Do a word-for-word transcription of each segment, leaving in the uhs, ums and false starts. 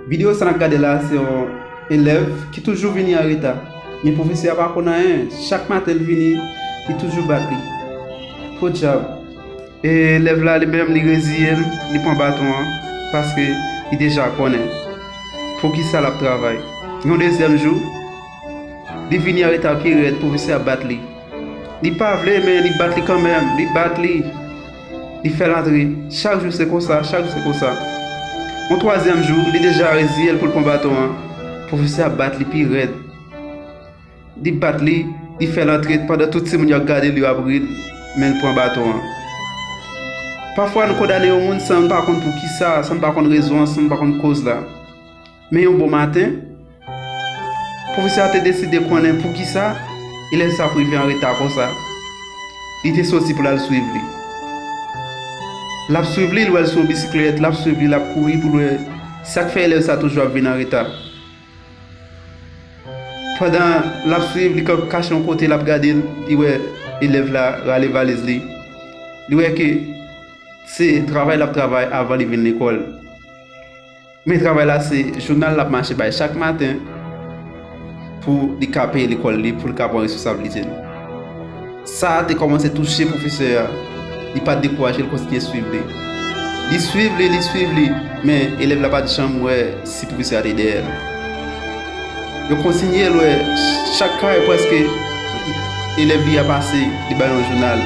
Videyo sa n ap gade la, se yon elèv ki toujou vini an reta. Men pwofesè a pa konn anyen. Chak maten l vini, li toujou bat li. Podyab! E elèv la, li menm, li reziye l, li pran baton an, paske li deja konnen poukisa l ap travay. Yon dezyèm jou, li vini an reta pi rèd, pwofesè a bat li. Li pa vle, men li bat li kanmenm, li bat li. Li fè l antre. Chak jou se konsa, chak jou se konsa. Yon twazyèm jou, li deja reziye l pou l pran baton an. Pwofesè a bat li pi rèd. Li bat li, li fè l antre, pandan tout timoun yo ap gade l, yo ap ri l, men l pran baton an. Pafwa, nou kondane yon moun san n pa konn poukisa, san n pa konn rezon an, san n pa konn koz la. Men yon bon maten, pwofesè a te deside konnen poukisa elèv sa ap rive an reta konsa. Li te soti pou l al swiv li. L ap swiv li, l wè l sou yon bisiklèt, l ap swiv li, l ap kouri pou l wè sa k fè elèv sa toujou ap vin an reta. Pandan l ap swiv, li ka-, kache yon kote, l ap gade l, li wè elèv la rale valiz li. Li wè ke se travay l ap travay avan li vin lekòl. Men travay la, se jounal l ap mache bay chak maten pou li ka peye lekòl li, pou l ka pran responsablite l. Sa a te kòmanse touche pwofesè a. Li pa t dekouraje, l kontinye swiv li. Li swiv li, li swiv li, men elèv la pa t janm wè si pwofesè a te dèyè l. Yo kontinye lwe chak kay prèske elèv li a pase, li ba yon jounal.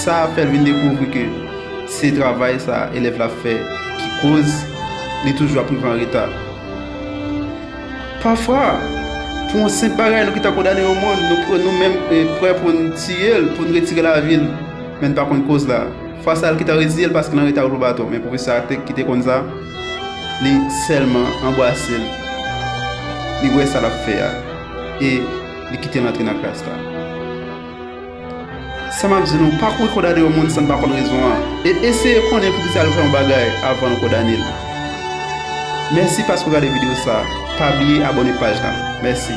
Sa fè l vin dekouvri ke se travay sa elèv la fè ki koz li toujou ap rive an reta. Pafwa, pou yon senp bagay, nou gentan kondane yon moun, nou, nou menm, eh, prè pou n tiye l, pou n retire lavi l, men n pa konn koz la. Fwa sa a, l gentan reziye l paske l anreta pou l pran baton. Men pwofesè a te, ki te konn sa, li sèlman anbrase l. Li wè sa l ap fè a. E li kite l antre nan klas la. Sa m ap di nou, pa kouri kondane yon moun san n pa konn rezon an. E eseye konnen poukisa l fè yon bagay avan nou kondane l. Mèsi paske w gade videyo sa. Pa bliye abòne paj la. Mèsi.